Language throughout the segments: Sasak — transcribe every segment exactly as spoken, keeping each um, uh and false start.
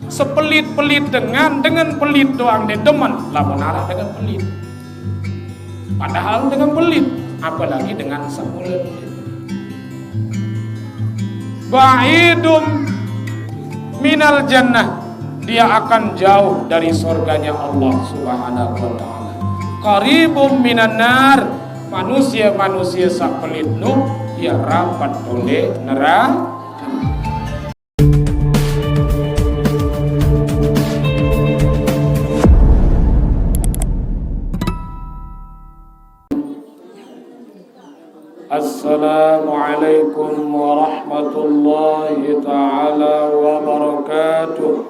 Sepelit-pelit dengan, dengan pelit doang dia demen, lamun arah dengan pelit. Padahal dengan pelit, apalagi dengan seuleun. Ba'idum minal jannah, dia akan jauh dari surganya Allah Subhanahu wa taala. Qaribum minan nar, manusia-manusia sapelit nu dia rapat oleh neraka. Assalamualaikum warahmatullahi taala wabarakatuh.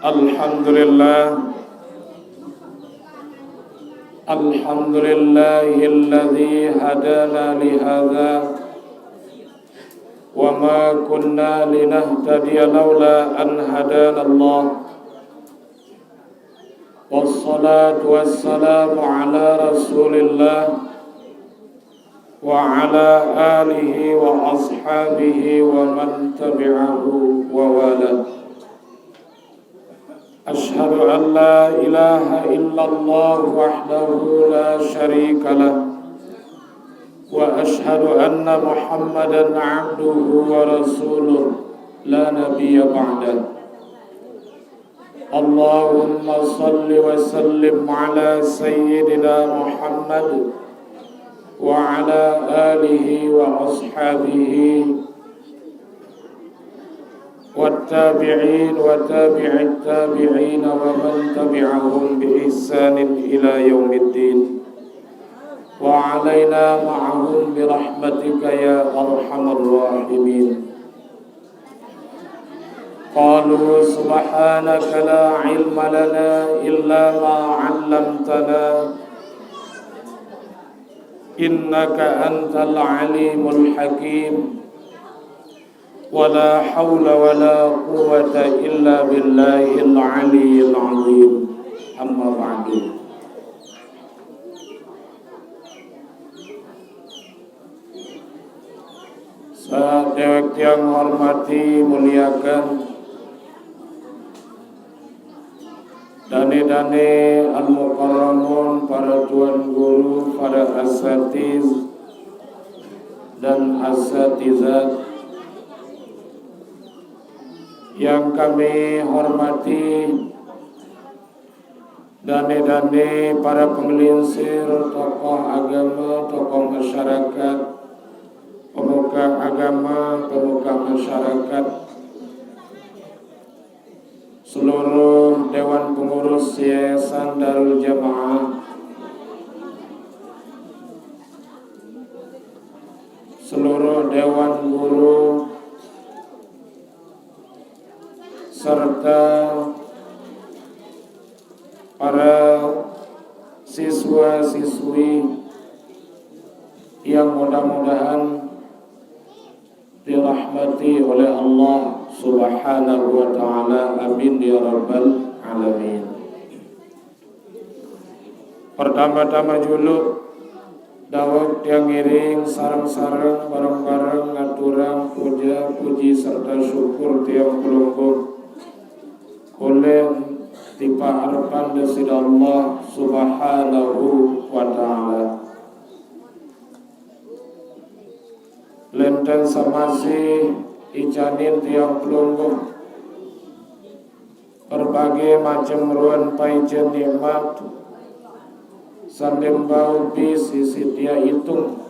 Alhamdulillah. Alhamdulillahilladzi hadana lihadza wa ma kunna linahtadiya laula an hadanallah. Wassalatu wassalamu ala Rasulillah wa ala alihi wa ashabihi wa man tabi'ahu wa wala. Ashhadu an la ilaha illallah wahdahu la syarika lah. Wa ashhadu anna Muhammadan abduhu wa rasuluh la nabiyya ba'dah. Allahumma salli wa sallim ala sayyidina Muhammad wa ala alihi wa ashabihi والتابعين وتابع التابعين ومن تبعهم بإحسان إلى يوم الدين. وعلينا معهم برحمتك يا أرحم الراحمين. قالوا سبحانك لا علم لنا إلا ما علمتنا إنك أنت العليم الحكيم. Wala haula wala quwwata illa billahil aliyil azim. Amma ba'du. Sadéwék tiang hormati, muliakan, dané-dané al-mukarramun, para tuan guru, para asatiz dan asatizat yang kami hormati, dané-dané para pengelinsir, tokoh agama, tokoh masyarakat, pemuka agama, pemuka masyarakat, seluruh Dewan Pengurus Yayasan Darul Jamaah, seluruh Dewan Guru, serta para siswa-siswi yang mudah-mudahan dirahmati oleh Allah Subhanahu wa taala. Amin ya rabbal alamin. Pertama-tama julu, daweg tiang ngiring sareng-sareng bareng-bareng ngaturang puja puji serta syukur tiang pelungguh ulin ti paarepan Desida Allah Subhanahu wa taala. Lenten samasih icanin tiang pelungguh berbagai macem ruan paica nikmat, sandembau bis isi tia itung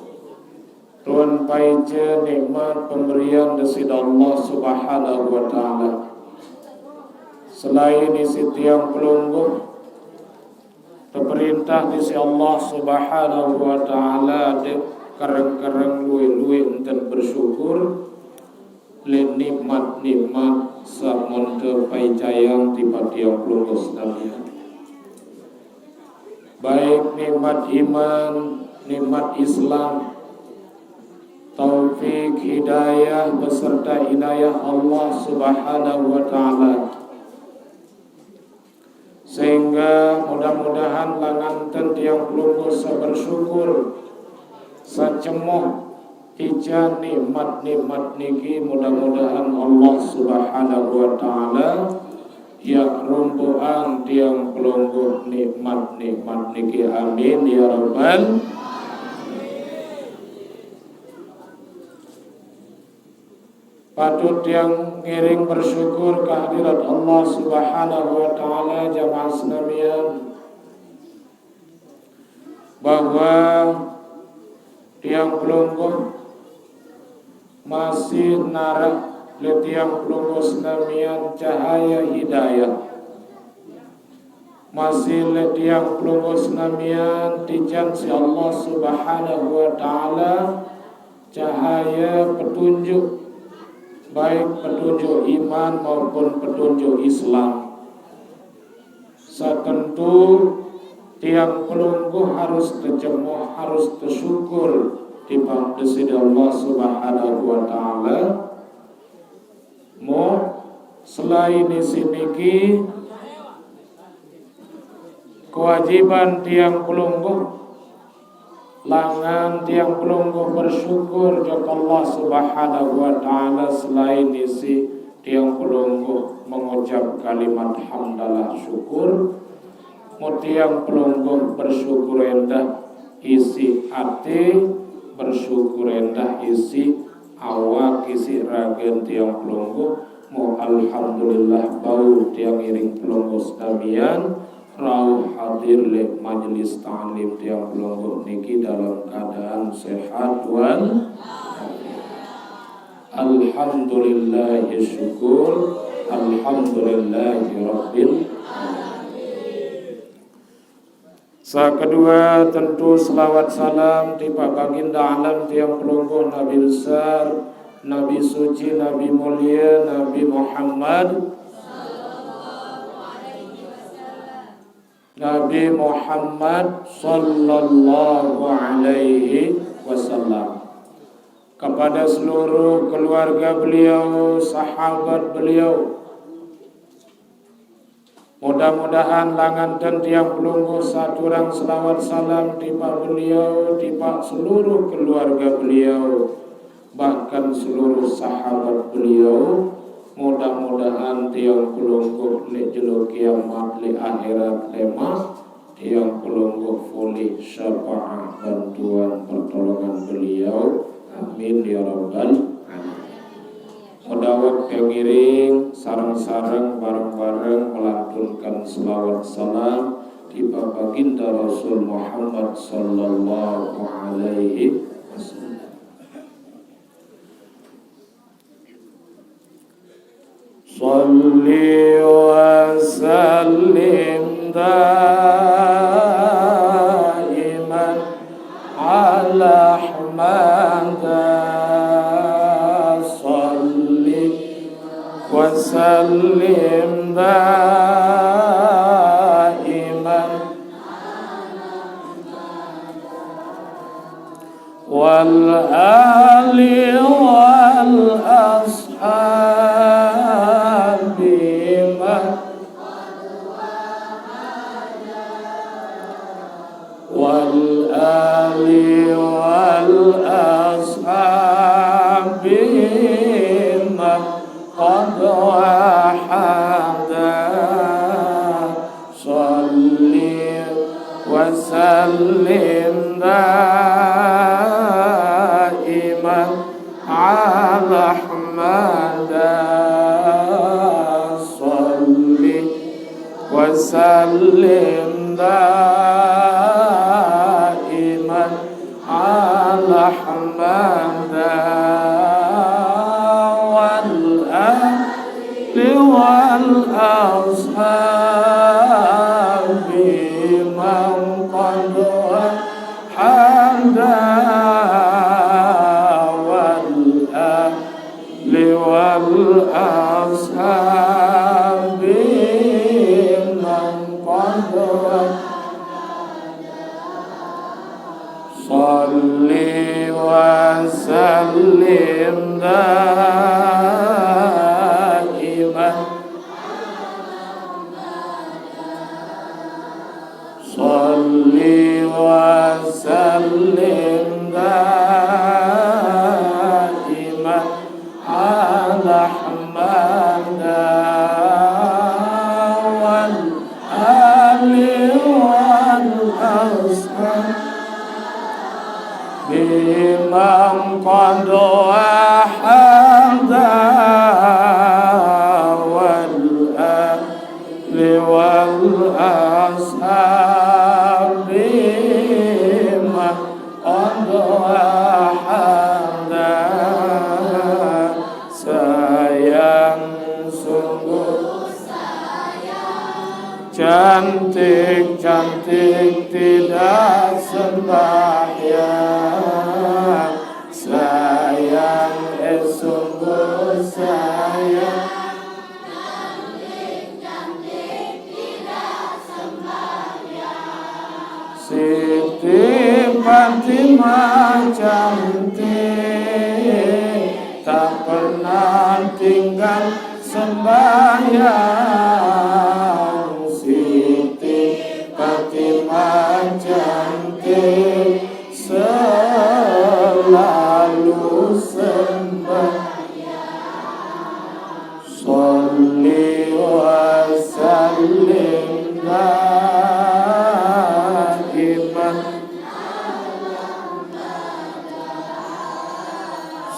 ruan paica nikmat pemberian Desida Allah Subhanahu wa taala. Selain isi tiang pelungguh, teperintah Desida Allah Subhanahu wa taala, dek kereng-kereng luwe-luwe enten bersyukur, lé nikmat-nikmat samonte paicayang ti patiang pelungguh sekalian. Baik nikmat iman, nikmat Islam, taufik, hidayah, beserta inayah Allah Subhanahu wa taala. Sehingga mudah-mudahan langan ten tiang pelungguh sabersyukur Sacemoh ican nikmat-nikmat niki, mudah-mudahan Allah Subhanahu wa Ta'ala yak rumpuang tiang pelungguh nikmat-nikmat niki. Amin ya rabbal. Patut tiang ngiring bersyukur kehadirat Allah Subhanahu wa Ta'ala, jamaah senamian, bahwa tiang pelungguh masih narak le tiang pelungguh senamian cahaya hidayah. Masih le tiang pelungguh senamian tican si Allah Subhanahu wa Ta'ala cahaya petunjuk, baik petunjuk iman maupun petunjuk Islam. Satentu tiang pelungguh harus tecemoh, harus tesyukur tiba Desi Allah Subhanahu wa Ta'ala. Mo selain isi niki, kewajiban tiang pelungguh, langan tiang pelungguh bersyukur jok Allah Subhanahu wa Ta'ala. Selain isi tiang pelungguh mengucap kalimat hamdalah syukur, mo tiang pelungguh bersyukur endah isi ati, bersyukur endah isi awak, isi ragan tiang pelungguh. Mo alhamdulillah bau tiang iring pelungguh senamian rauh hadir le majelis taklim tiang pelungguh niki dalam keadaan sehat wal. Alhamdulillahi syukur, alhamdulillahi rabbil. Sa kedua, tentu selawat salam tiba baginda alam tiang pelungguh, Nabi besar, Nabi suci, Nabi mulia, Nabi Muhammad, Nabi Muhammad sallallahu alaihi wasallam. Kepada seluruh keluarga beliau, sahabat beliau. Mudah-mudahan langan ten tiang pelungguh saturang selawat salam tiba beliau, tiba seluruh keluarga beliau, bahkan seluruh sahabat beliau. Mudah-mudahan tiang pelungguh le jelo kiamat, le akhirat, le mah tiang pelungguh fulih syafaat bantuan pertolongan beliau. Amin ya rabbal alamin. Modawat pengiring sareng-sareng bareng-bareng melantunkan selawat salam tiba baginda Rasul Muhammad sallallahu alaihi wasallam. صل وسلم دائما على أحمد. صل وسلم دائما والآل والأصحاب من والآل والأصحاب من قد وحدا. صل وسلم دائما على أحمد. صل وسلم دائما على أحمد والآل والأصحاب من قد وحدا والآل والأصحاب من قد وحدا. صل وسلم دائما. صل وسلم دائما. بمن قد وحدا والآل والأصحاب بمن قد وحدا. Sayang sungguh cantik-cantik tidak sembahyang. Sayang, eh, sungguh sayang. Siti Fatimah cantik, tak pernah tinggal sembahyang. Siti Fatimah cantik, selalu sembahyang. Salli wa sallim daiman.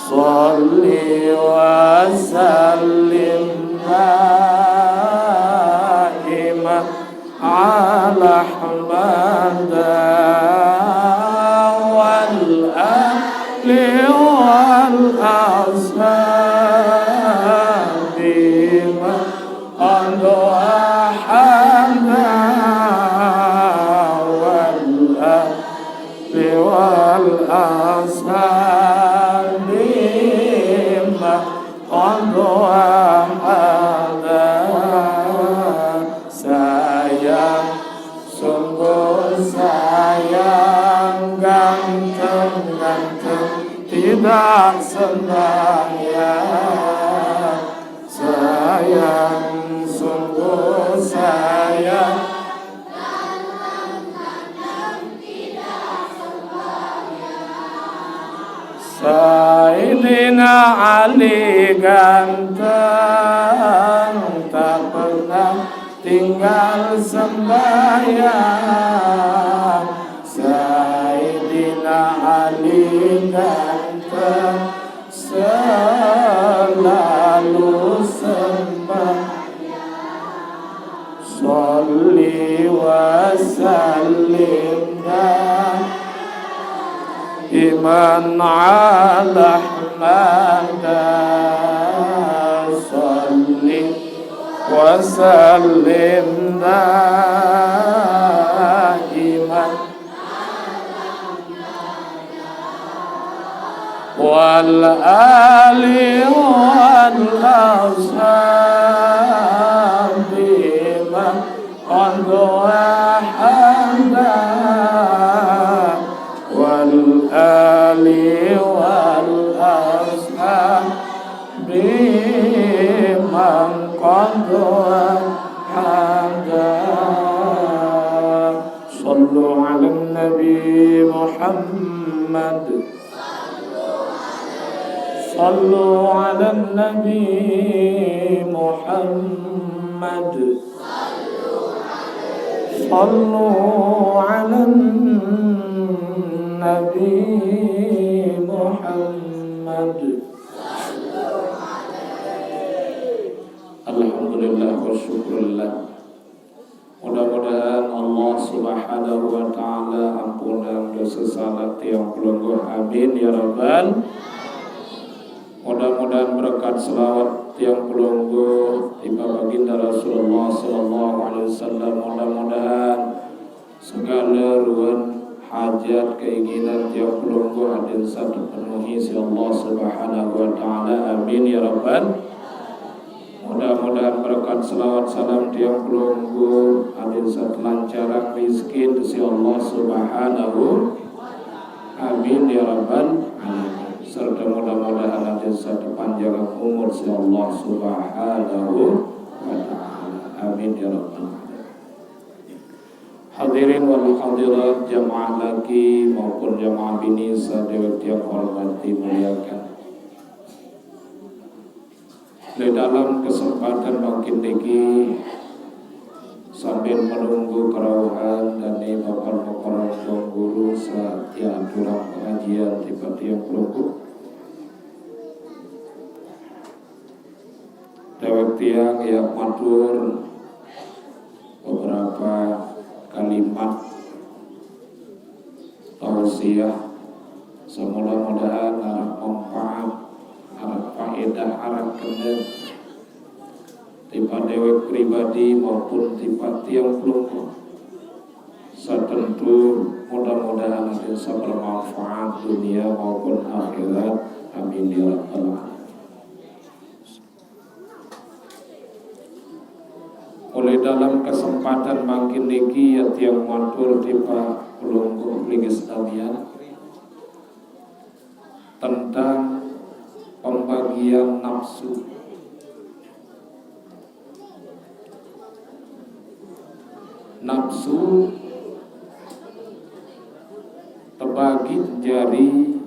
Salli wa sallim daiman ala Ahmada wal ali wal ashabi man qad wahada wal ali wal ashabi man qad wahada. Sayang, sungguh sayang, ganteng-ganteng tidak sembahyang. Sayang, sungguh sayang. Sayyidina Ali ganteng, tak pernah tinggal sembahyang. Sayyidina Ali ganteng, selalu sembahyang. Salli wa sallim daiman ala Ahmada. Salli wa sallim daiman wal ali wal ashabi man qad wahada wal ali wal ashabi man qad wahada. Sallu ala Nabi Muhammad. Sallu ala Nabi Muhammad. Sallu ala Nabi Muhammad. Alhamdulillah wa syukurillah. Mudah-mudahan Allah Subhanahu wa Ta'ala ampunang dosa salah tiang pelungguh. Amin ya rabbal. Mudah-mudahan berkat selawat tiang pelungguh tiba baginda Rasulullah sallallahu alaihi wasallam. Mudah-mudahan segala ruan hajat keinginan tiang pelungguh adin sa terpenuhi si Allah Subhanahu wa Ta'ala. Amin ya rabbal. Mudah-mudahan berkat selawat salam tiang pelungguh adin sa terlancarang rizkin si Allah Subhanahu. Amin ya rabbal alamin. Serta mudah-mudahan adin sa terpanjang umur si Allah Subhanahu wa Ta'ala. Amin ya rabbal alamin. Hadirin wal hadirat, jamaah laki maupun jamaah bini sadaya tiang hormati muliakan. Di dalam kesempatan mangkin niki, sambil menunggu kerauhan dane Bapak Bapak Tuan Guru satia aturang pengajian. Yang tipe tiang pelungguh. Dewek tiang ya matur beberapa kalimat tausiah. Semoga-modahan arah manfaat, arah faedah, arah kena tipe dewek pribadi maupun tipe tiang pelungguh. Satentu mudah-mudahan bisa bermanfaat dunia maupun akhirat. Amin ya rabbal alamin. Oleh dalam kesempatan mangkin niki ya tiang matur tipe pelungguh linggih sedamian tentang pembagian nafsu. Nafsu tebagi jari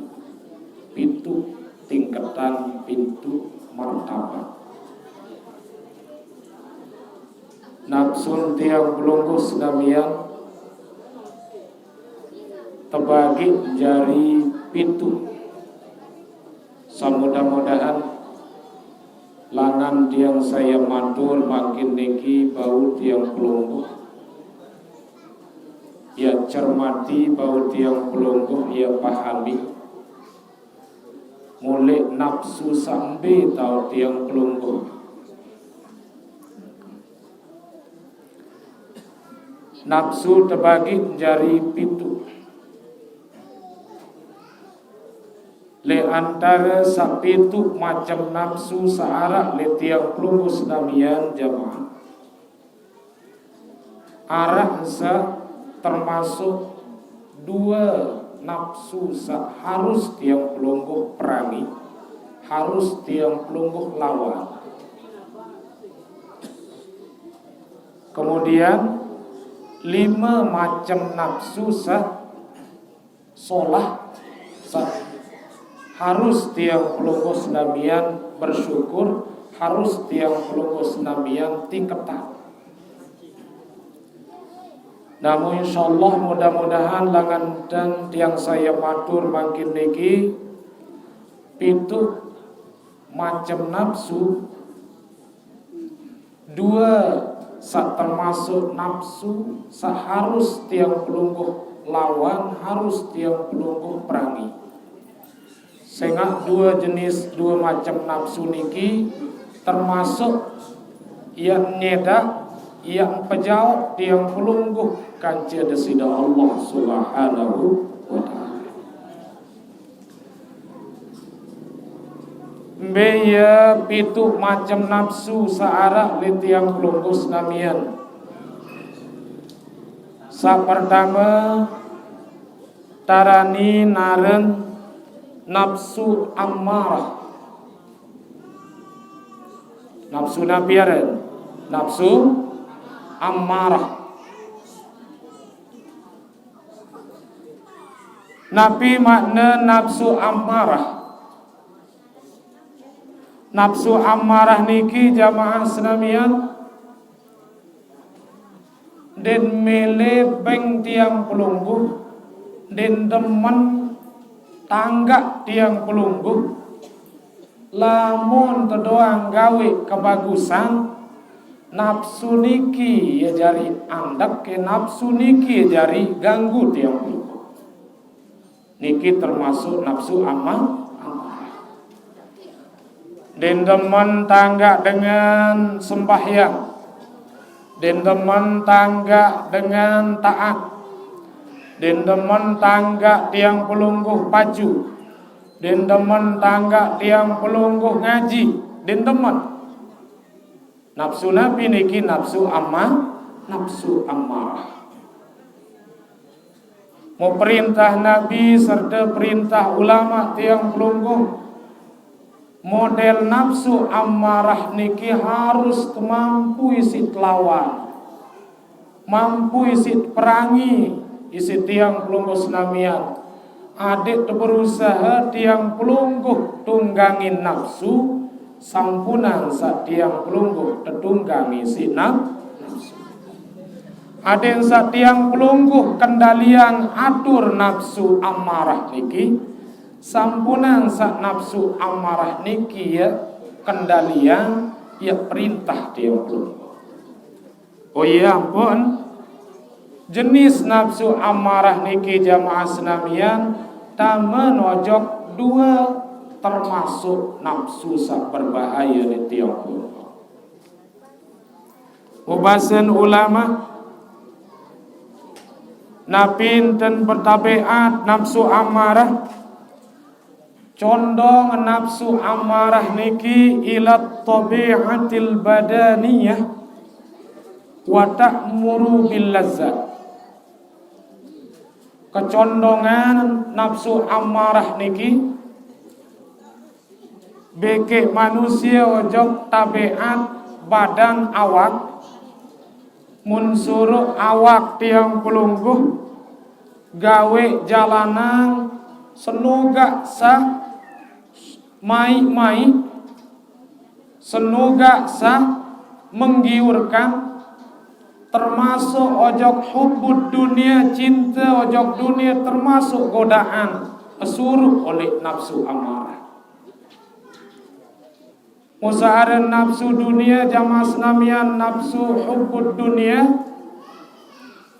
pitu tingkatan, pitu martabat. Nafsu tiang pelungguh sedamian tebagi jari pitu. Samudah-mudahan langan tiang saya matur mangkin niki bau tiang pelungguh ya cermati, bau tiang pelungguh ya pahami. Mulai nafsu sampai tau tiang pelungguh. Nafsu tebagi jari pitu. Le antara sapitu macam nafsu saarak le tiang pelungguh sedamian jamaah. Arak sa termasuk dua nafsu sa harus tiang pelungguh perangi, harus tiang pelungguh lawan. Kemudian lima macam nafsu sa solah sa harus tiang pelungguh sedamian bersyukur, harus tiang pelungguh sedamian tingketan. Namun insyaallah mudah-mudahan langan dan tiang saya matur mangkin niki pitu macam nafsu. Dua sa termasuk nafsu sa harus tiang pelungguh lawan, harus tiang pelungguh perangi. Sengak dua jenis, dua macam nafsu niki termasuk yang nyedak, yang pejaok tiang pelungguh kanca Desida Allah Subhanahu wa Ta'ala. Mbe ya pitu macam nafsu saarak le tiang pelungguh senamian. Sa pertama tarani naren nafsu ammarah. Nafsu napi aren? Nafsu ammarah. Napi makna nafsu ammarah? Nafsu ammarah niki jamaah senamian, den mele beng tiang pelungguh, den demen tanggak tiang pelungguh, lamun tedoang gawe kebagusan, nafsu niki ya jari andek ke, nafsu niki ya jari ganggu tiang pelungguh. Niki termasuk nafsu ama-, amarah. Den demen tanggak dengan sembahyang. Den demen tanggak dengan taat. Den demen tanggak tiang pelungguh pacu. Den demen tanggak tiang pelungguh ngaji. Den demen. Nafsu napi niki? Nafsu ama-, nafsu amarah. Mau perintah Nabi serta perintah ulama tiang pelungguh, model nafsu amarah niki harus kemampu isi telawan, mampu isi perangi isi tiang pelungguh senamian. Adik tu berusaha tiang pelungguh tunggangin nafsu, sampunang sa tiang pelungguh tetunggangi si naf-, nafsu. Aden sa tiang pelungguh kendaliang atur nafsu amarah niki, sampunang sa nafsu amarah niki ya kendaliang ya perintah tiang pelungguh. Oh iya ampun, jenis nafsu amarah niki jamaah senamian tame nojok dua termasuk nafsu sa berbahaya di tiang pelungguh. Ubasen ulama, napi enten bertabeat nafsu amarah, condong nafsu amarah niki ila tabiatil badaniyah wa ta'muru bil lazzat. Kecondongan nafsu amarah niki beke manusia ojok tabeat badan awak, mun suruh awak tiang pelungguh gawe jalanang senogak sa mai-mai, senogak sa menggiurkan, termasuk ojok hubud dunia, cinta ojok dunia, termasuk godaan suruh oleh nafsu amarah. Musaharan nafsu dunia jamaah senamian, nafsu hubud dunia,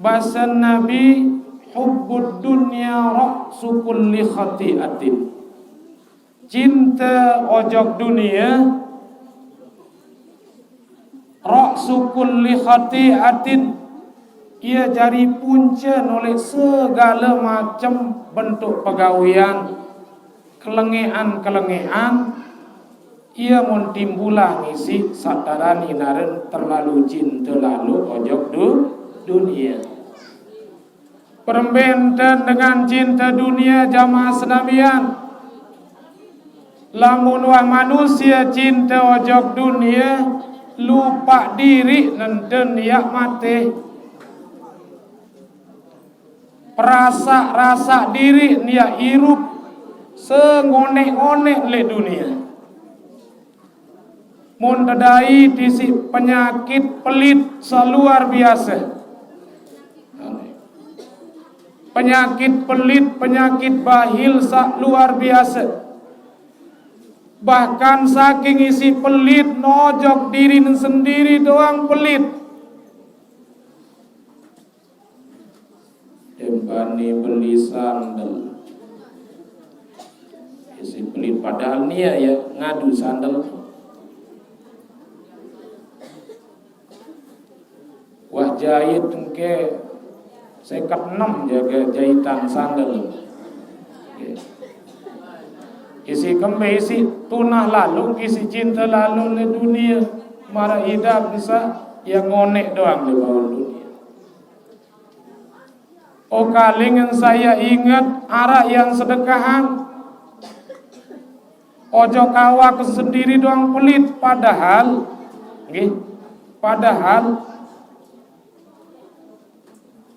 basen Nabi, hubud dunia ra'su kulli khati'atin. Cinta ojok dunia ra'su kulli khati'atin, ia jari punca noleh segala macem bentuk pegawean, kelengean-kelengean, ia mun timbulang isi satarani naren terlalu cinta lalu ojok du, dunia. Perembenten dengan cinta dunia jamaah senamian. Lamun wah manusia cinta ojok dunia, lupa diri nenten ia mate. Perasa-rasa diri ia irup sengonek-ngonek le dunia. Mun tedai tisi penyakit pelit sa luar biasa. Penyakit pelit, penyakit bahil sa luar biasa. Bahkan saking isi pelit nojok diri sendiri doang pelit. Embani beli sandal. Isi pelit padahal nia ya ngadu sandal. Wah jahit engke seket enem jaga jahitan sandal. Isi kembe isi tunah lalu, isi cinta lalu le dunia. Mara idap bisa ya ngonek doang di bawah dunia. Oh kalingan saya ingat arah yang sedekahan. Ojo kawak sendiri doang pelit, padahal nggih, padahal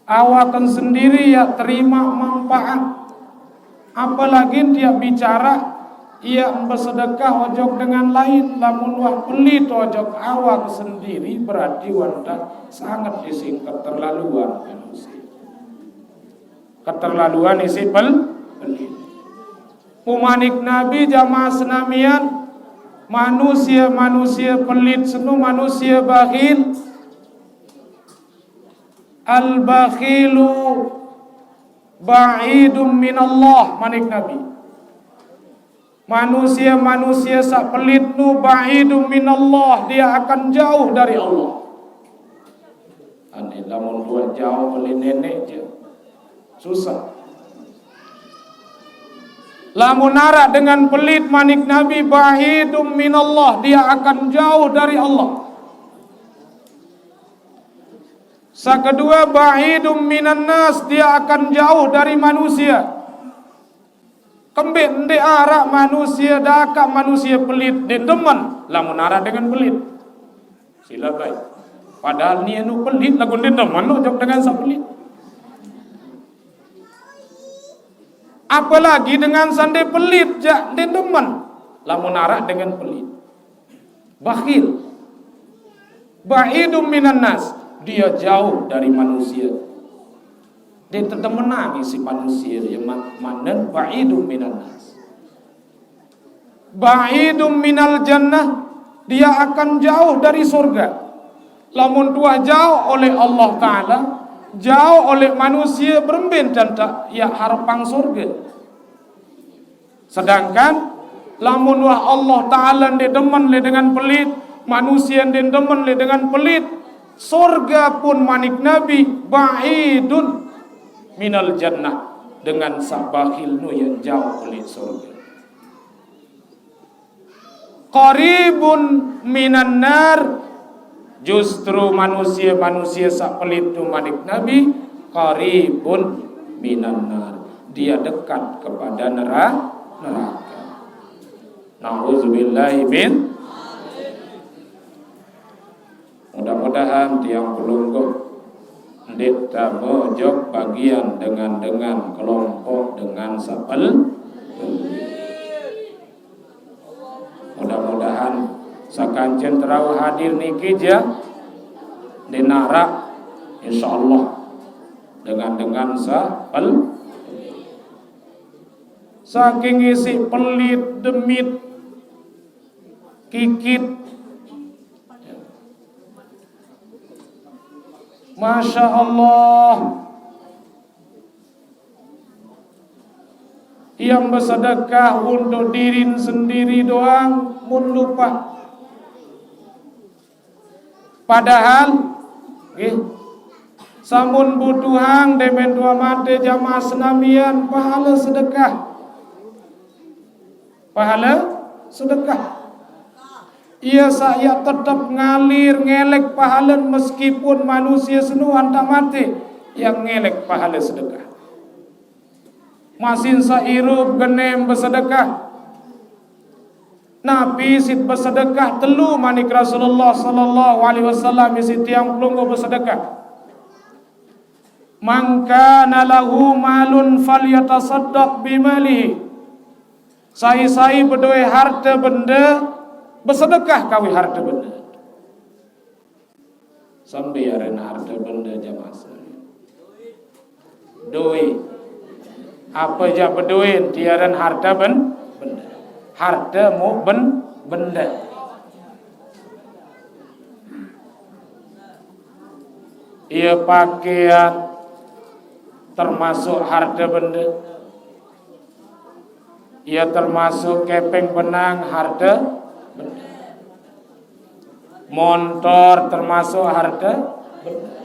awaken sendiri ya terima manfaat. Apalagi dia bicara, ia bersedekah ojok dengan lain, lamun wah pelit ojok awak sendiri, berarti wanda sangat disingkat terlaluan manusia. Keterlaluan isi pel pelit. Mumanik Nabi jamaah senamian, manusia-manusia pelit senu, manusia bakhil. Al-bakhilu ba'idum minallah, manik Nabi. Manusia-manusia sak pelit nu ba'idum minallah, dia akan jauh dari Allah. Aneh, lamun buat jauh oleh nenek je. Susah. Lamun arak dengan pelit manik Nabi ba'idum minallah, dia akan jauh dari Allah. Sa kedua, ba'idum minan nas, dia akan jauh dari manusia. Kembe nde arak manusia, dakak manusia pelit, nde demen, lamun arak dengan pelit. Sila baik. Padahal nia nu pelit, lagu nde demen, nu jok dengan sa pelit. Apalagi dengan sande pelit, jak nde demen, lamun arak dengan pelit. Bakhil. Ba'idum minan nas. Dia jauh dari manusia. Dia tetemenang isi manusia, ya, ma-, manen ba'idum minan nas. Ba'idum minal jannah, dia akan jauh dari surga. Lamun tuah jauh oleh Allah Ta'ala, jauh oleh manusia, beremben dan tak ya harapang surga. Sedangkan lamun wah Allah Ta'ala nde demen le dengan pelit, manusia nde demen le dengan pelit, surga pun manik Nabi ba'idun minal jannah, dengan sabakhil nu yang jauh oleh surga. Qaribun minan nar, justru manusia-manusia sak pelit tu manik Nabi, qaribun minan nar, dia dekat kepada nera-, neraka. Nauzubillahi min. Mudah-mudahan tiang pelungguh ndeq tame jok bagian dengan-dengan kelompok dengan sapel. Mudah-mudahan sakancen terau hadir niki ja ndeq naraq, insyaallah, dengan-dengan sapel. Saking isi pelit, demit, kikit. Masya Allah. Yang bersedekah untuk diri sendiri doang, mun lupa. Padahal, nggih, samun butuhang demen dua mate jamaah senamian, pahala sedekah. Pahala sedekah. Ia saya tetep ngalir ngelek pahalen meskipun manusia senuan tak mate, yang ngelek pahala sedekah. Masin sairup genem besedekah. Napi sit besedekah telu manik Rasulullah sallallahu alaihi wasallam, isi tiang pelungguh besedekah. "Man kana lahu malun falyatasaddaq bimalihi." Sai-sai bedoe harte bende, besedekah kawi harte bende. Sampai aren harte bende jamaah sekalian. Doe. Apa jak bedoe tiaren harte ben-, bende. Harte mu ben-, bende. Ia pakaian termasuk harte bende. Ia termasuk kepeng benang harte bende. Montor termasuk harte bende.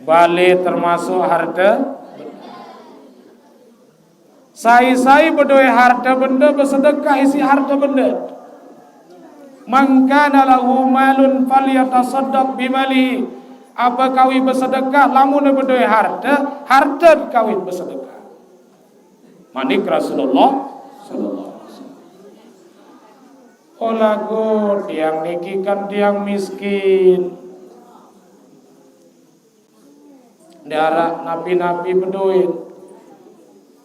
Bale termasuk harte bende. Sai-sai bedoe harte bende besedekah isi harte bende. "Man kana lahu malun falyatasaddaq bimalihi." Apa kawi besedekah, lamun bedoe harte, harte kawi besedekah. Manik Rasulullah sallallahu alaihi wasallam. Olah go tiang niki kan tiang miskin. Ndaraq napi-napi bedoe.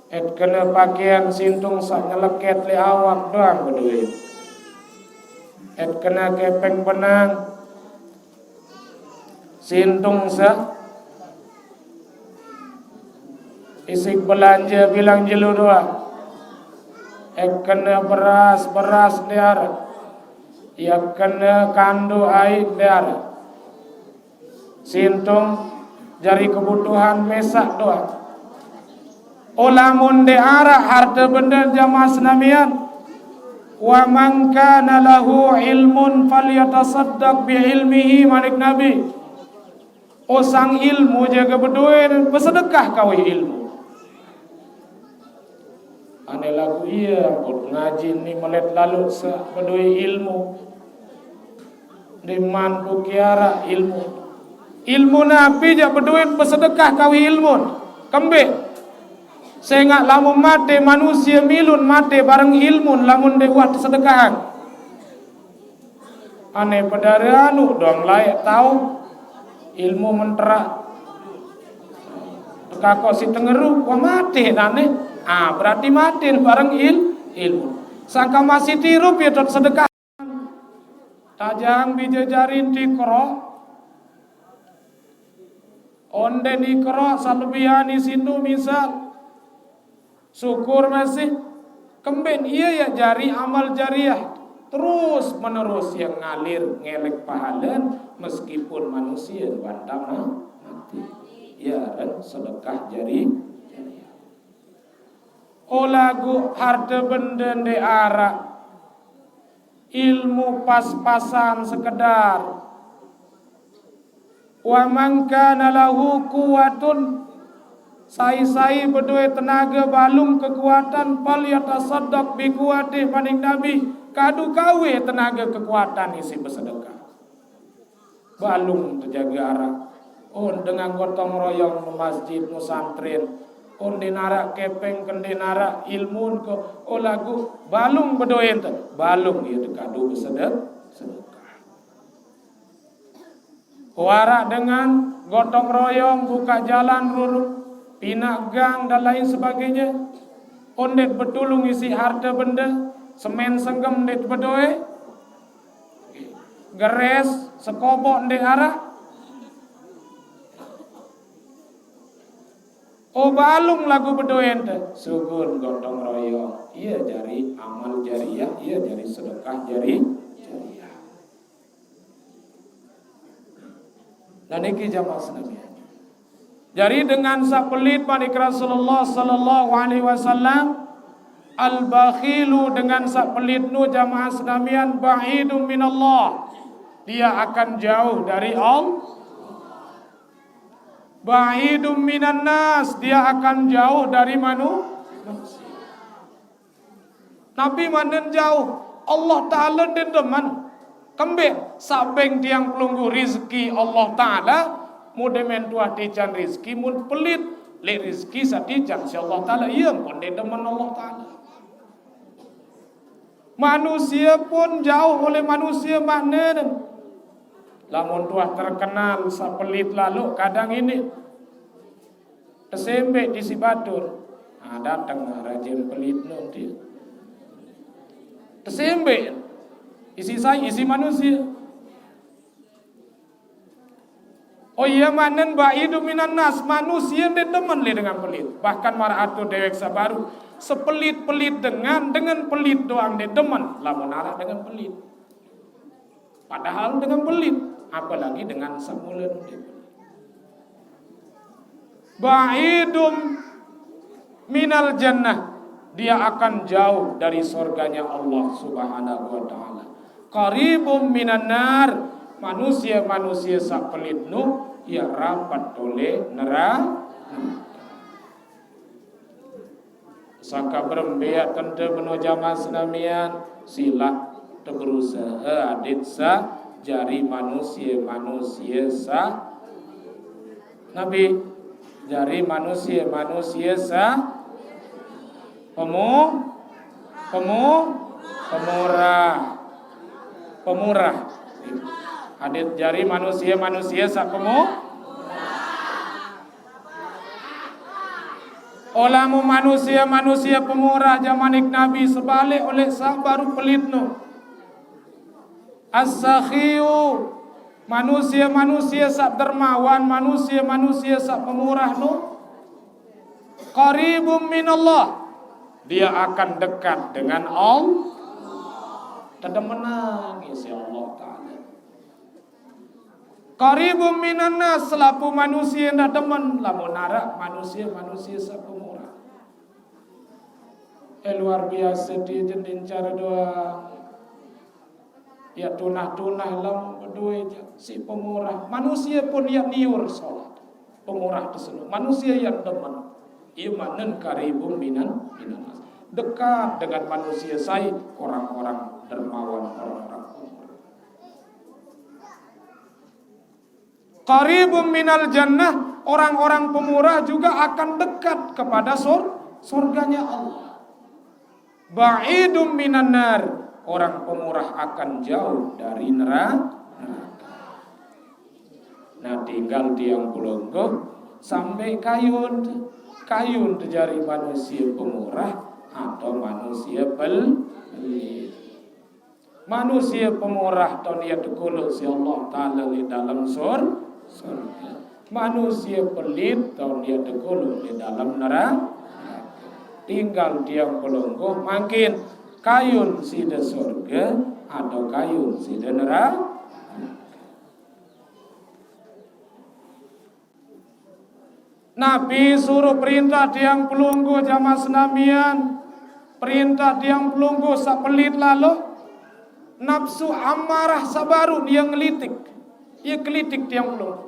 Et kene pakaian sintung saq nyeleket leq awak doang bedoe. Et kene kepeng benang sintung saq isiq belanje bilang jelo doang. Et kene beras, beras ndeq araq. Ie kene kando aiq ndeq araq. Sintung jari kebutuhan mesaq doang. Olamun ndeq araq harte bende jamaah senamian, "Wa man kana lahu ilmun falyatasaddaq bi ilmihi," manik Nabi. Osang ilmu jage bedoe, besedekah kawih ilmu. Ane laguq ie, ampun, ngaji ni melet laluq saq bedoe ilmu. Ndeqman buki araq ilmu. Ilmu napi jaq bedoe besedekah kawih ilmun? Kembeq? Sengaq lamun mate manusie milun mate bareng ilmun lamun ndeq uah tesedekahang. Ane pedare anu doang laeq tao ilmu menterak. Tekako si tengeru, wah, mate nane. Ah, berarti mate bareng il-, ilmu. Sangka masih tirup ye tot sedekah. Tajang bije jari nti kero. Onde dikero salebihan isindu misal. Syukur masih. Kembin ia ya jari amal jariah terus menerus yang ngalir ngelek pahalen meskipun manusia bantang mati. Ya, dan sedekah jari jariah. Oh lagu harta benda nde arak. Ilmu pas-pasan sekedar. Wa man kana lahu quwwatun, sai-sai bedoe tenaga balung kekuatan, fal yatasaddaq bi quwwatih, manik Nabi, kadu kawe tenaga kekuatan isi bersedekah. Balung tejaga arak. Oh, dengan gotong royong nu masjid nu santren. Oh, nde narak kepeng, ke nde narak ilmun ke. Oh, lagu balung bedoe te. Balung ia dekadu bersedek-, sedekah. Warak dengan gotong royong, buka jalan rurung, pinak gang dan lain sebagainya. Ondet betulung isi harta benda, semen senggem ndet bedoe, geres sekobok ndet arak. Oh, balung lagu bedoe ente, sugun gotong royong. Ia jari amal jariah, ia jari sedekah jari jariah. Nah, niki jamaah senamian. Jadi dengan sak pelit, manik Rasulullah sallallahu alaihi wasallam, al-bakhilu, dengan sak pelit nu, jamaah senamian, ba'idum minallah. Dia akan jauh dari Allah. Ba'idum minan nas, dia akan jauh dari manu-, manusia. Nabi manen jauh, Allah Ta'ala nde demen. Kembin, sabeng tiang pelungguh rizki Allah Ta'ala, mude mentuah tican rizki, mun pelit, lek rizki satican si Allah Ta'ala, ia pun nde demen Allah Ta'ala. Manusia pun jauh oleh manusia maknanya. Lamun tuah terkenal sapelit lalu kadang ini. Tesembe di si batur. Nah, datang rajen pelit nanti. Tesembe. Isi sai, isi manusia. Oh iya, manen baidu minan nas, manusia nde demen le dengan pelit. Bahkan maraq atur dewek sabaru, sepelit-pelit dengan, dengan pelit doang nde demen, lamun araq dengan pelit. Padahal dengan pelit, apalagi dengan semula nde pelit. Ba'idum minal jannah, dia akan jauh dari surganya Allah Subhanahu wa Ta'ala. Qaribum minan nar, manusia-manusia sapelit nu, ia rapat oleh neraka. Saka berembe tente benua jamaah senamian, silaq teberusaha adit sa jari manusia-manusia sa Nabi, jari manusia-manusia sa pemu-, pemu-, pemurah. Pemurah. Adit jari manusia-manusia sa pemu-, Olamu manusia-manusia pemurah jamanik Nabi sebalik oleh sa baru pelit nu. As-sakhiyu, manusia-manusia sak dermawan, manusia-manusia sak pemurah nu. Qaribum minallah, dia akan dekat dengan Allah. Tedemenang isi Allah Ta'ala. Qaribum minan nas, selapuq manusie ndeq demen lamun araq manusie-manusie saq pemurah. Eh, luar biase, die jendin care doang. Ie tunah-tunah lamun bedoe jaq siq pemurah. Manusie pun ie niur solat. Pemurah tesenuk. Manusie ie demen. Ie manen qaribum minan, minan nas. Dekat dengan manusie sai, orang-orang dermawan, orang-orang pemurah. Qaribum minal jannah, orang-orang pemurah juga akan dekat kepada sur-, surganya Allah. Ba'idum minan nar, orang pemurah akan jauh dari nera-, neraka. Nah, tinggal tiang pelungguh sampai kayun, kayun jari manusia pemurah atau manusia pel-, pelit. Manusia pemurah ton ie tekuluq siq Allah Taala leq dalem sur-, surga. Manusia pelit tau dia tegulung di dalam neraka. Tinggal tiang pelungguh mangkin kayun sida surga atau kayun sida neraka. Nabi suruh perintah tiang pelungguh jamaah senamian, perintah tiang pelungguh sak pelit lalu, nafsu amarah sabaru dia ngelitik, dia kelitik tiang pelungguh.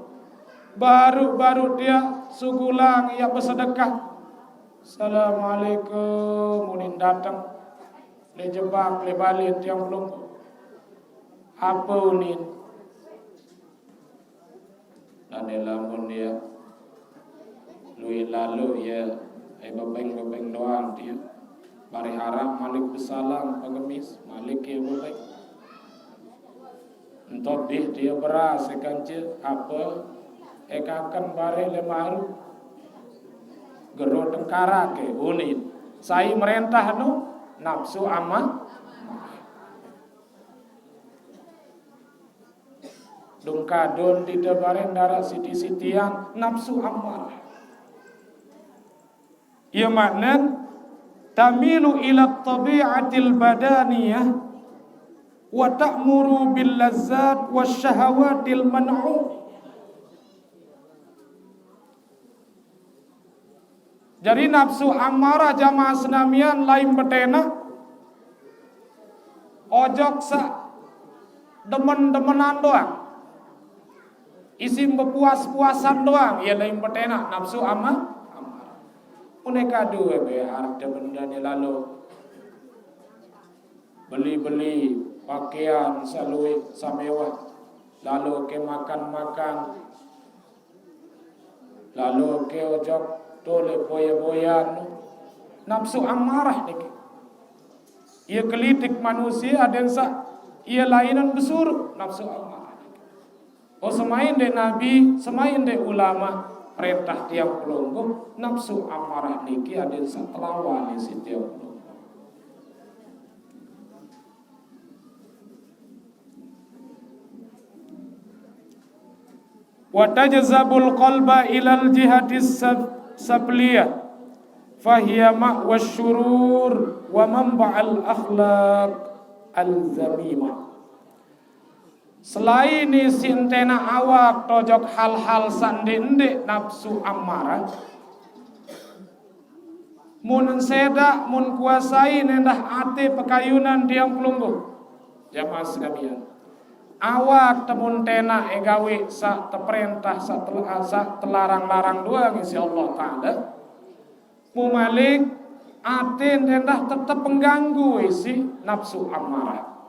Baru-baru dia sugulang ia bersedekah. Assalamualaikum, unin datang. Dia jebak, dia balik tiang pelungguh. Apa unin? Dan dia lamun dia lui lalu ya, eh, bebeng-bebeng doang dia. Bari harap malik besalam pengemis, malik ya bebeng. Entah dih dia beras ikan ce apa, eh, kakan bari lemaru. Gero tengkara ke unin. Sai merentah nu nafsu ama. Dung kadun dida bareng dara siti-sitian nafsu amarah. Ia maknan tamilu ila tabi'atil badaniyah wa ta'muru bil lazzat was syahawatil man'u. Jadi nafsu amarah jamaah senamian lain betena, ojok sa demen-demenan doang, isim bepuas-puasan doang, ia lain betena nafsu ama amarah. Une kadu be harta bendane lalu beli-beli pakaian salui samewah, lalu ke makan-makan, lalu ke ojok tole boya-boyan. Nafsu amarah niki. Ia kelitik manusia aden sa ia lainan besuru nafsu amarah niki. Oh semain de nabi, semain de ulama, perintah tiang pelungguh, nafsu amarah niki aden sa telawan isi tiang pelungguh. Wa tajzabul qalba ilal jihatis saf-, safliyah, fahiya ma'wa syurur wa manba'al akhlaq al zamimah. Selain isi entena awak tojok hal-hal sande-ende nafsu amarah, mun seda, mun kuasai nendah ate pekayunan tiang pelungguh. Jamaah sekalian. Awak temun tena egawe sa teperintah, sa, tel-, sa telarang-larang doang isi Allah Ta'ala. Mumalik ate nendah tetap mengganggu isi nafsu amarah.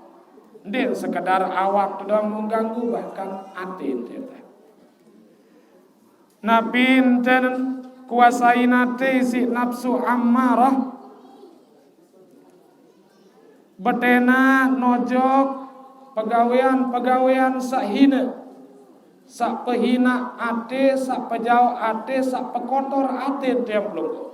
Ndik sekedar awak tu doang mengganggu, bahkan ate nendah. Napi enten kuasai nate si nafsu amarah? Betena nojok pegawean-pegawean sahina, sapehina ate, sapejauh ate, sapekotor ate tiang pelungguh.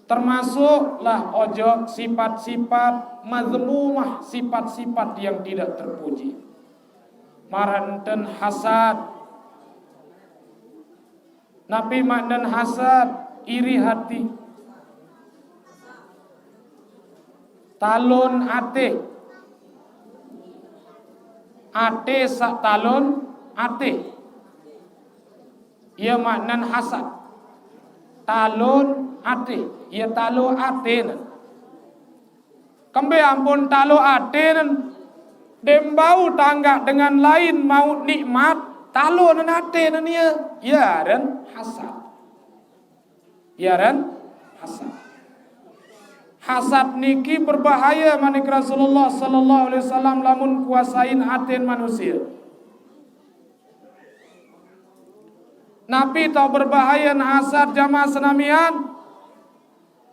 Termasuklah ojok sifat-sifat mazmumah, sifat-sifat yang tidak terpuji. Marenten hasad. Napi maknan hasad? Iri hati. Talun ate. Ate sak talun ate. Ia maknan hasad. Talun ate. Ia talu ate nan. Kembe ampun talu ate nan. Dembau tangga dengan lain mau nikmat, talu nan ate nan ia. Ia ren hasad. Ia ren hasad. Hasad niki berbahaya manik Rasulullah sallallahu alaihi wasallam lamun kuasain aten manusia. Napi tau berbahaya hasad jamaah senamian?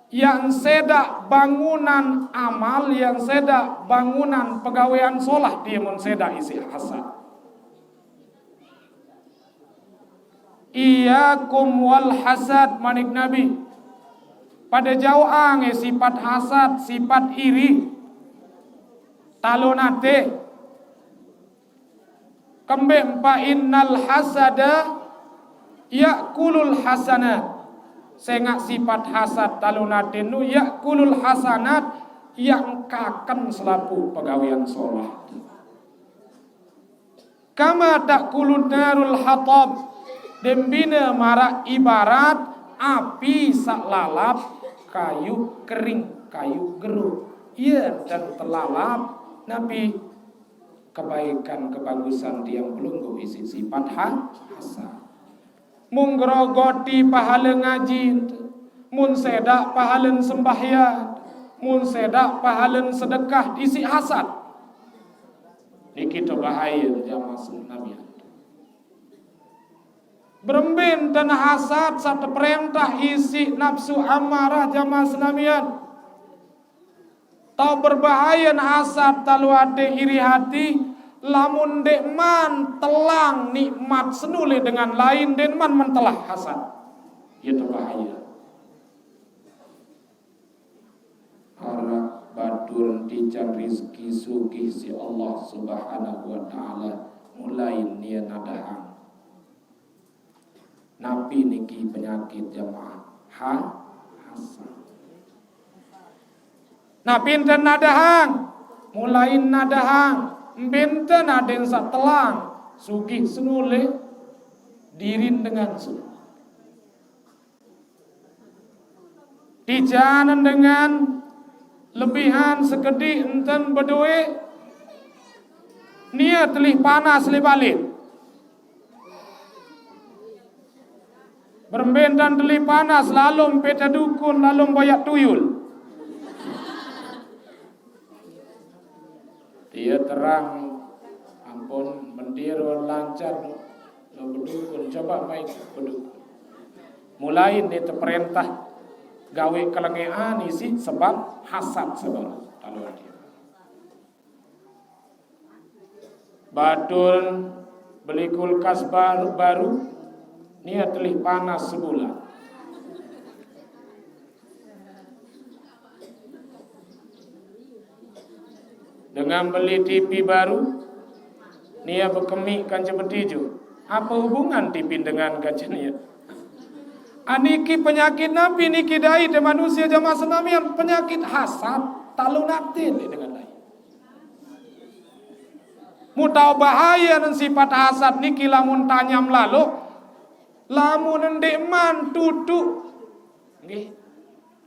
Yang seda bangunan amal, yang seda bangunan pegawean solah dia mun seda isi hasad. Iyakum wal hasad, manik Nabi. Pada jauh ange sifat hasad, sifat iri. Talun ate. Kembe empa innal hasada ya'kulul hasanat. Sengaq sipat hasad talon ate nu ya'kulul hasanat, yang kaken selapuq pegawean solah. Kama ta'kulun narul hatab, dembine maraq ibarat api saq lalap kayuq kering, kayuq gero. Ie ntan telalap napi kebaikan, kebagusan tiang pelungguh isiq sipat ha-, hasad. Mun grogoti pahale ngaji, mun sedaq pahalen sembahyang, mun sedaq pahalen sedekah isiq hasad. Niki tebahaye jamaah senamian. Berembe ntan hasad saq teperentah isiq napsu amarah jamaah senamian. Tao berbahayen hasad talon ate iri hati, lamun ndeqman telang nikmat senuleh dengan lain, ndeqman mentelah hasad. Ie tebahaye. Araq batur tican rizki sugih siq Allah Subhanahu wa Ta'ala, mulai nie nadahang. Napi niki penyakit jamaah? Ha-, hasad. Napi ntan nadahang? Mulai nadahang. Mbe ntan aden saq telang, sugih senuleh, dirin dengan su-, tican dengan lebihan sekediq ntan bedoe, nie telih panas leq balen. Berembe ntan telih panas, lalom pete dukun, lalom boyaq tuyul. Ie terang, ampun, mentiro lancar, lo bedukun, coba mai bedukun. Mulai ni teperentah gawe kelengean isiq sebab hasad sebab talon ate. Batur beli kulkas bar-, baru, nie telih panas sebulan. Dengan beli T V baru, nie bekemiq kance betijo. Ape hubungan T V dengan kance nie? Aniki penyakit napi niki dait manusie jamaah senamian? Penyakit hasad talon ate leq dengan lain. Mun tao bahayen sipat hasad niki lamun tanyam lalo, lamun ndeqman tutuq, nggih,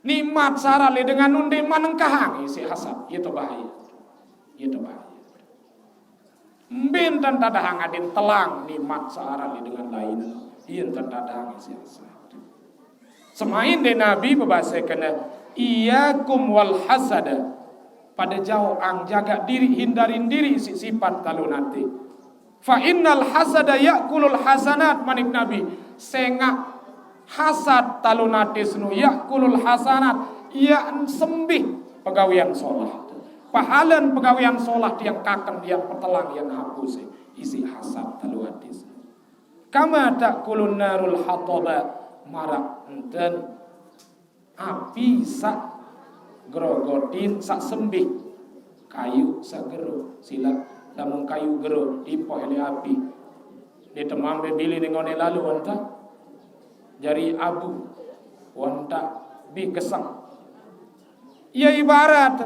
nikmat saq araq leq dengan nu ndeqman nengkahang isiq hasad, ie tebahaye. Ie tebahaye. Mbe ntan tadahang aden telang nikmat saq araq leq dengan lain, ie ntan tadahang isiq hasad. Semain de Nabi bebase kene, "Iyyakum wal hasada." Pade jaoqang, jagaq diriq, hindarin diriq siq sipat talon ate. "Fa innal hasada ya'kulul hasanat," manik Nabi. Sengaq hasad talon ate senu ya'kulul hasanat, ie sembih pegawean solah. Pahalen pegawean solah tiang kaken, tiang petelang, tiang hapus isiq hasad talon ate senu. Kama ta'kulun narul hataba, maraq nten api saq grogotin, saq sembih kayuq saq gero. Silaq, lamun kayuq gero dipoh leq api, ndeq temambe bilin ngone lalo, wah ntan jari abu, wah ntan bih geseng. Ie ibarat,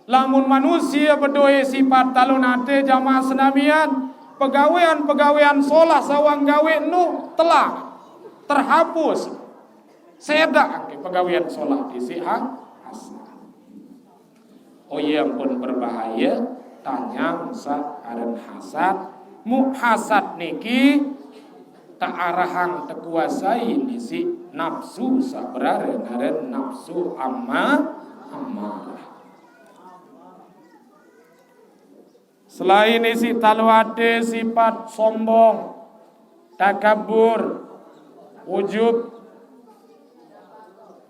lamun manusie bedoe sipat talon ate jamaah senamian, pegawean-pegawean solah saq wah gawe nu telang, terhapus. Sedaq angke pegawean solah disiq ha-, hasad. Oh ie, ampun berbahaye, tanyam saq aren hasad. Muq hasad niki tearahang, tekuasai isiq napsu saq beraren-aren napsu amma-, amarah. Selain isiq talon ate sipat sombong, takabur, ujub,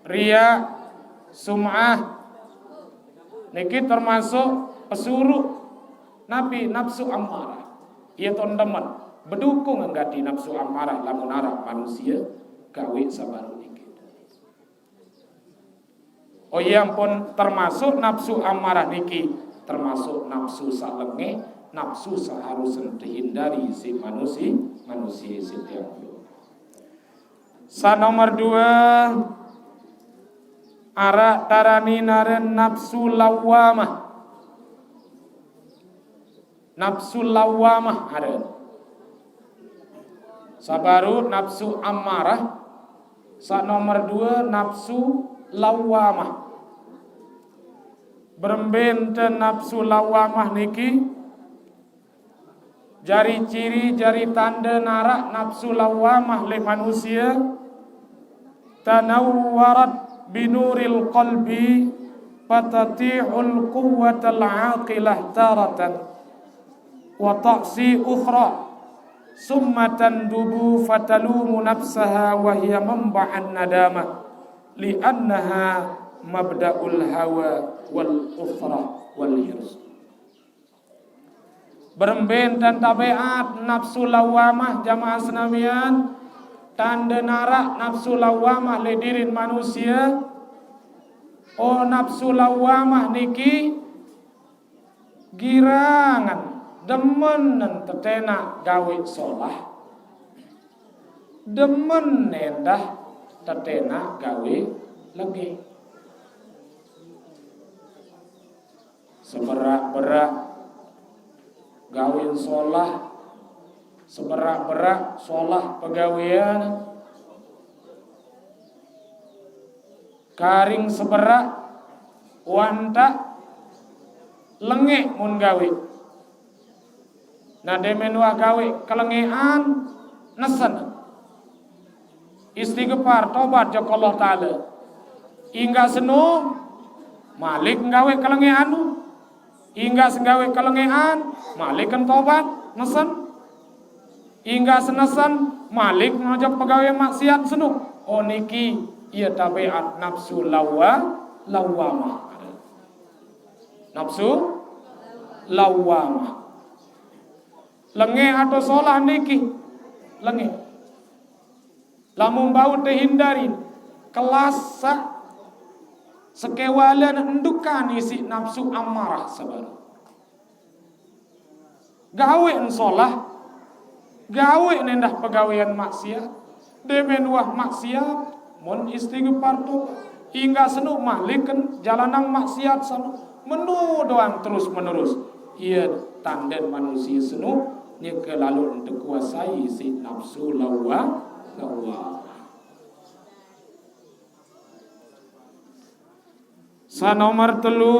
riya, sum'ah, niki termasuk pesuruq napi? Napsu amarah. Ie ton demen, bedukung gati napsu amarah lamun araq manusie gawe saq baruq niki. Oh ie, ampun, termasuk napsu amarah niki, termasuk napsu saq lengeh, nafsu saq harusen tehindari siq manusi-, manusie sitiang. Saq nomor due, araq tarani naren nafsu lawwamah. Nafsu lawwamah aren. Saq baruq nafsu ammarah, saq nomor due nafsu lawwamah. Berembe ente nafsu lawwamah niki? Jari ciri, jari tande naraq nafsu lawwamah leq manusie, tanawwarat binuril qalbi fatati'ul quwwatal aqilah taratan wa ta'si ukhra, summa tandubu fatalumu nafsaha wa hiya manba'un nadamah, li'annaha mabda'ul hawa wal ukhra wal hirs. Berembe enten tabeat nafsu lawwamah, jamaah senamian? Tande naraq nafsu lawwamah leq dirin manusie. Oh, nafsu lawwamah niki girangen, demenen tetenak gawe solah, demen endah tetenak gawe lenge. Seberaq-beraq gawen solah, seberaq-beraq solah pegawean, karing seberaq wantaq lengeq mun gawe. Nah, demen wah gawe kelengeqan, nesen. Istighfar, tobat jok Allah Taala. Inggaq seno, malik nggawe kelengeqan nu. Inggaq senggawe kelengeqan, malik gen tobat, nesen. Inggaq senesen, malik ngajak pegawe maksiat seno. Oh, niki ie tabeat nafsu lawwa-, lawwamah. Nafsu lawwamah. Lengeq atau solah niki? Lengeq. Lamun bau tehindari, kelas saq sekewalen ndukan isiq nafsu ammarah sabar. Gawen solah, gawen endah pegawean maksiat, demen wah maksiat, mun istighfar tu, inggaq seno maliken jalanan maksiat seno, menu doang terus menerus. Ie tanden manusie seno, nyeke lalo tekuasai siq nafsu lawwa-, lawwa. Saq nomor telu,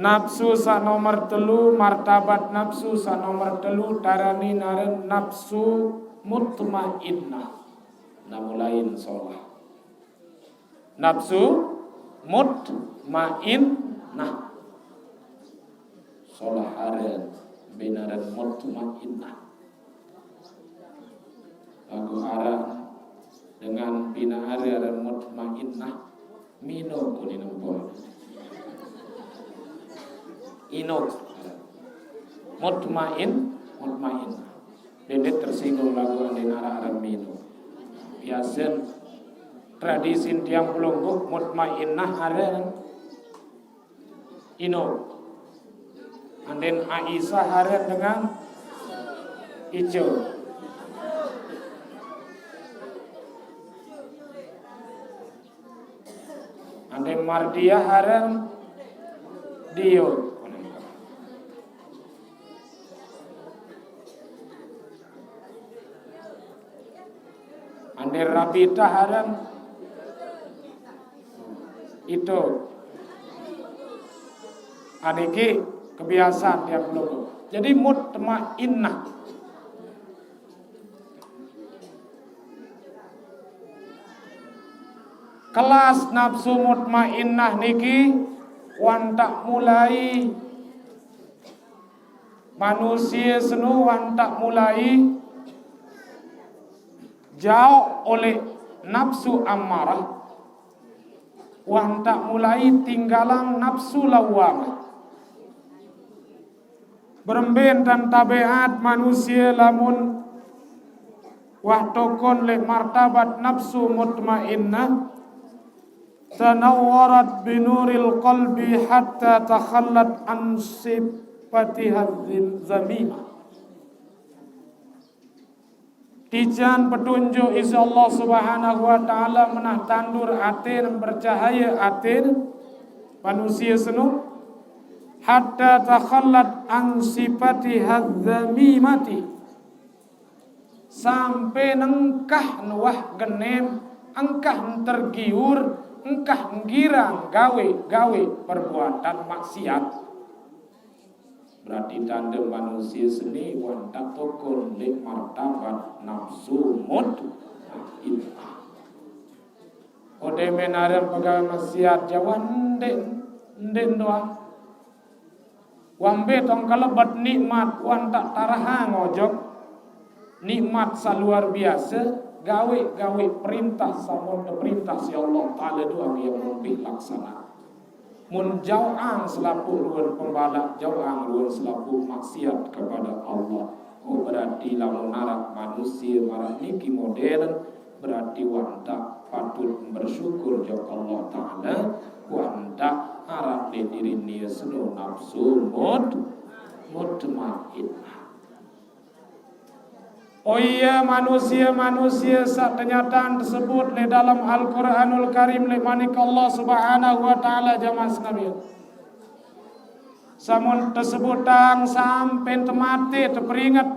nafsu saq nomor telu, martabat nafsu saq nomor telu, tarani naren nafsu mutmainnah. Nah, mulain solah. Nafsu mutmainnah. Solah aren, binaren mutmainnah. Laguq araq dengan binare aren mutmainnah, mino kuninempun. Ino. Mutmain, mutmainnah. Dendeq tersinggung laguq andin araq aren mino. Biasen tradisin tiang pelungguh mutmainnah aren ino. Andin Aisyah aren dengan ijo. Andin Mardiah aren dio. Andin Rabitah aren ito. Aniki kebiasaan tiang pelungguh. Jadi mutmainnah. Kelas nafsu mutmainnah niki wantaq mulai manusie seno wantaq mulai jaoq oleq nafsu ammarah, wantaq mulai tinggalang nafsu lawwamah. Berembe entan tabeat manusie lamun wah tokon leq martabat nafsu mutmainnah? Tanawwarat binuril qalbi hatta takhallat an sifatiha dzamimah. Tijan petunjuk isi Allah Subhanahu wa Ta'ala menah tandur atin, bercahaya atin manusia seno, hatta takhallat an sifatiha dzamimati, sampai nengkah nuah genem, engkah tergiur, engkah nggirang gawe-gawe perbuatan maksiat. Berarti tanda manusia seni wan tak tokon lek martabat nafsu mutmainnah. Ode menaren pegawe maksiat jawan ndek, ndek doang. Wambe tong kalebet nikmat wan tak tarahang ojok. Nikmat sa luar biasa, gawe-gawe perintah samun perintah si Allah Ta'ala doang yang lebih laksana. Mun jauang selapuh ruen pembalak, jauang ruen selapuh maksiat kepada Allah. Oh, berarti lamun arak manusia marah niki modern, berarti wan tak patut bersyukur jok Allah Ta'ala, wan tak arak le diri nia seno nafsu mut-, mutmainnah. Oh iya, manusia-manusia sak kenyataan tersebut le dalam Al-Quranul Karim le manik Allah Subhanahu wa Ta'ala, jamaah sekalian. Samun tersebutang sampai temate teperingat,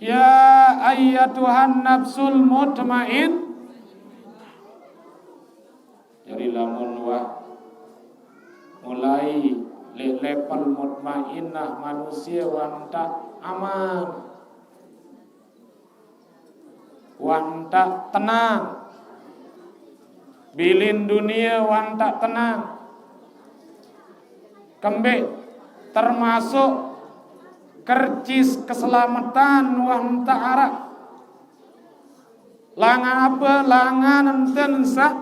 ya ayyatuhan nafsul mutmain. Jadi lamun wah mulai le level mutmainnah manusia wan tak aman, wan tak tenang, bilin dunia wan tak tenang. Kembe termasuk kercis keselamatan wan tak arak. Langan apa? Langan enten sak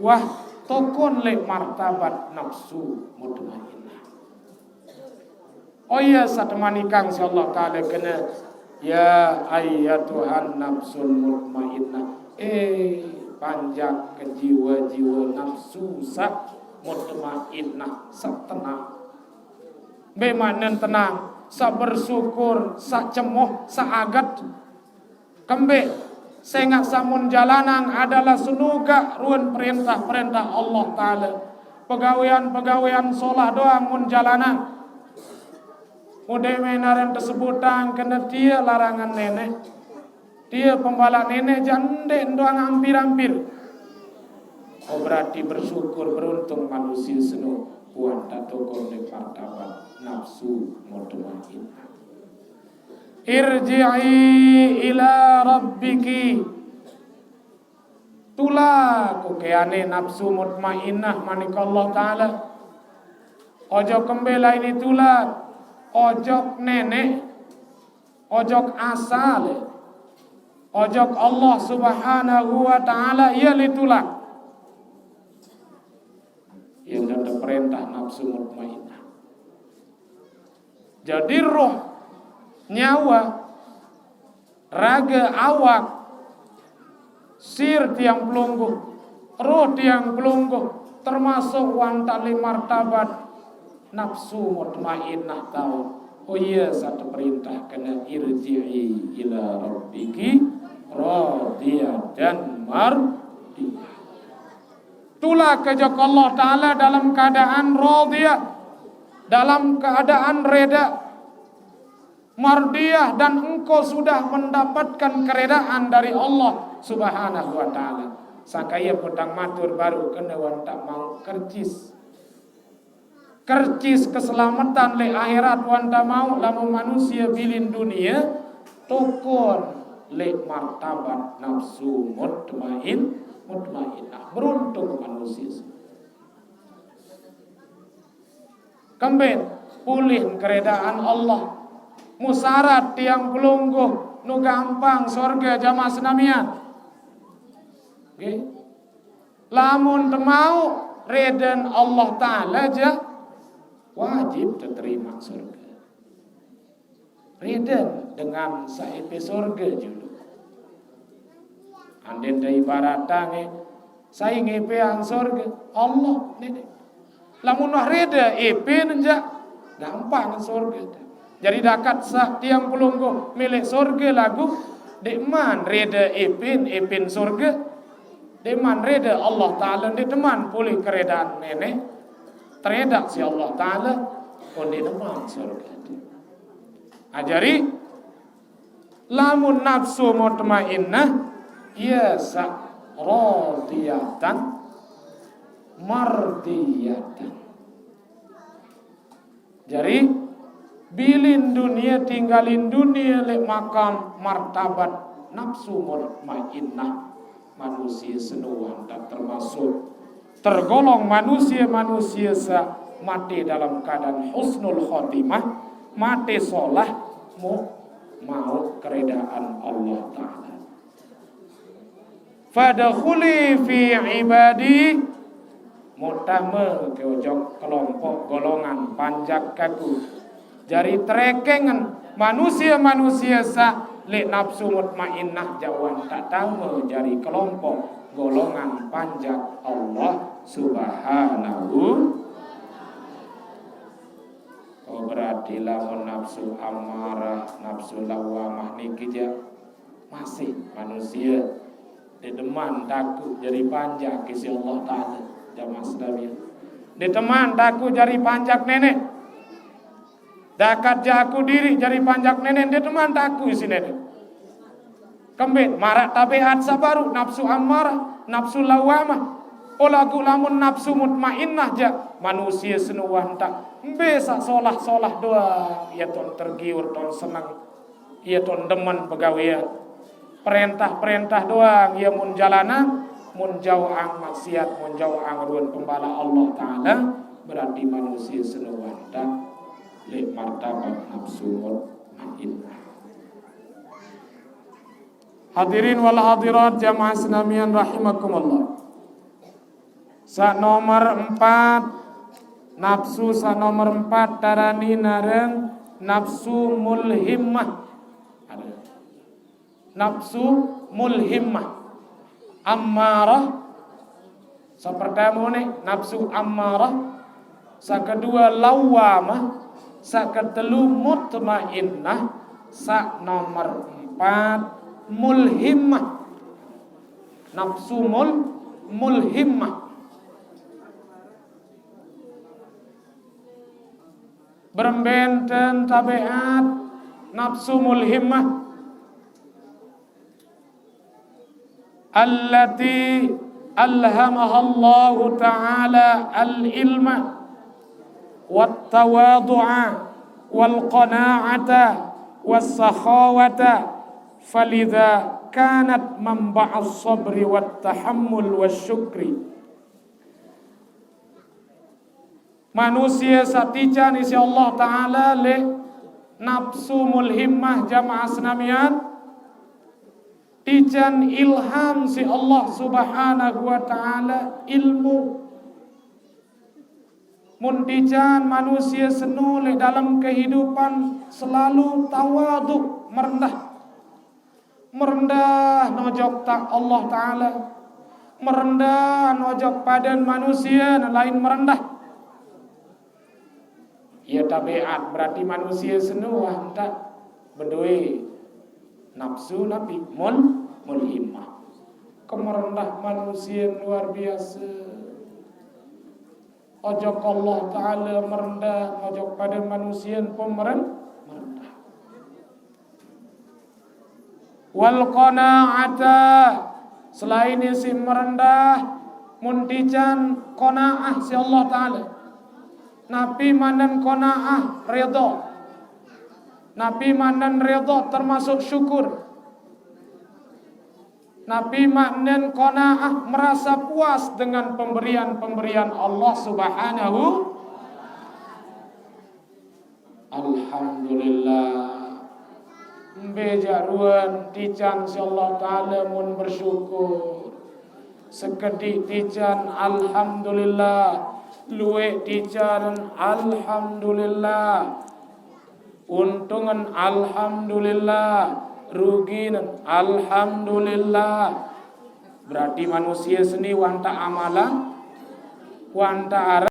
wah tokon lek martabat nafsu mutmainnah. Oh iya, satemanikang si Allah Ta'ala kena, ya ayyatuhan nafsul mutmainnah. Eh, panjak ke jiwa-jiwa nafsu sak mutmainnah, sak tenang. Be manen tenang, sak bersyukur, sak cemoh, sak agat. Kembe, sengak samun jalanang adalah senugak ruen perintah-perintah Allah Ta'ala. Pegawean-pegawean solah doang mun jalanang. Udah menaren tersebutang kena dia larangan nenek. Dia pembalak nenek jande doang ampir-ampir. Oh, berarti bersyukur, beruntung manusia seno puan tak tokon dek martabat nafsu mutmainnah. Irji'i ila rabbiki. Tula ku keane nafsu mutmainnah, manik Allah Ta'ala. Ojo kembe laini tula, ojok nenek, ojok asale, ojok Allah Subhanahu wa Ta'ala, iya li tula. Yang ada perintah nafsu mutmainnah. Jadi roh, nyawa, raga, awak, sir tiang pelungguh, roh tiang pelungguh, termasuk wan tali martabat nafsu mutmainnah tau. Oh iya, satu perintah kena, irji'i ila rabbiki radiyatan mardiyah. Tula ke jok Allah Ta'ala dalam keadaan radiyah, dalam keadaan reda, mardiyah, dan engkau sudah mendapatkan keredaan dari Allah Subhanahu wa Ta'ala. Saka iya petang matur baru kena wan tak mau kercis. Kercis keselamatan le akhirat wan tak mau lamun manusia bilin dunia, tokon le martabat nafsu mutmain, mutmainnah. Beruntung manusia. Kembin, pulih keredaan Allah. Musarat tiang pelungguh, nu gampang sorga jamaah senamian. Oke. Lamun temau reden Allah Ta'ala ja, wajib terima sorga. Reden dengan saipe sorga julu. Anden da ibarat tange, Sai ngepeang sorge? Allah nene. Lamun wah reda epen jaq, gampang sorge. Jari dakat saq tiang pelungguh mele sorge laguq, ndeqman reda epen, epen sorge, ndeqman reda Allah Taala, ndeqman pule keredaan nene, teredaq siq Allah Taala, oh ndeqman sorge. Ajari, lamun nafsu mutmainnah, ie saq radiyatan mardiyatan. Jari, bilin dunie, tinggalin dunie leq makam martabat nafsu mutmainnah. Manusie senoan tak termasuk tergolong manusie-manusie saq mate dalam keadaan husnul khotimah, mate solah, mu-, mauq keredaan Allah Taala. Fadkhuli fi ibadi, muq tame ke ojok kelompok golongan panjak kaku. Jari terekengen manusie-manusie saq leq nafsu mutmainnah jauhan tak tame jari kelompok golongan panjak Allah Subhanahu. Oh, berarti lamun nafsu ammarah, nafsu lawwamah niki jaq masih manusie. Ndeqdeman takuq jari panjak isiq Allah Taala, jamaah sekalian. Ndeqdeman takuq jari panjak neneq. Dakat jaku diriq jari panjak neneq, ndeqdeman takuq isiq neneq. Kembet maraq tabeat saq baruq, nafsu ammarah, nafsu lawwamah. Oh, laguq lamun nafsu mutmainnah jaq, manusie senoan tak. Mbe saq solah-solah doang, ie ton tergiur, ton seneng. Ie ton demen begawean. Perentah-perentah doang ie mun jalanang, mun jauqang maksiat, mun jauqang ruen pembala Allah Taala, berarti manusie senoan tak leq martabat nafsu mutmainnah. Hadirin wal hadirat jamaah senamian rahimakumullah. Saq nomor empat, nafsu saq nomor empat tarani nareng nafsu mulhimmah. Nafsu mulhimmah. Ammarah. Saq pertame ne nafsu ammarah, saq kedue lawwamah, saq ketelu mutmainnah, saq nomor empat mulhimmah. Nafsu mul-, mulhimmah. Berembe ten tabeat nafsu mulhimmah? Allati alhamahallahu ta'ala al-ilma wat tawadhu'a wal qana'ata was sakhawata, falidha kanat manba'as sabri wat tahammul was syukri. Manusie saq tican isiq Allah Taala leq nafsu mulhimmah, jamaah senamian, tican ilham siq Allah Subhanahu wa Taala ilmu. Mun tican manusie seno leq dalem kehidupan selalu tawadhu, merendah. Merendah nojok ta-, Allah Taala. Merendah nojok paden manusie, lain merendah. Ie tabeat, berarti manusie seno wah tak bedoe nafsu napi? Mul-, mulhimmah. Kemerendah manusie luar biase. Ojok Allah Taala merendah, ojok pade manusie pun meren-, merendah. Wal qanaata, selain isiq merendah, mun tican qanaah siq Allah Taala. Napi manen qanaah? Redha. Napi manen redha? Termasuk syukur. Napi maknen qanaah? Merasa puas dengan pemberian-pemberian Allah Subhanahu. Alhamdulillah. Mbe jaq ruen tican siq Allah Taala mun bersyukur. Sekediq tican alhamdulillah, lueq tican alhamdulillah. Untungen alhamdulillah, ruginen alhamdulillah. Berarti manusia seni wanta amalan, wanta ara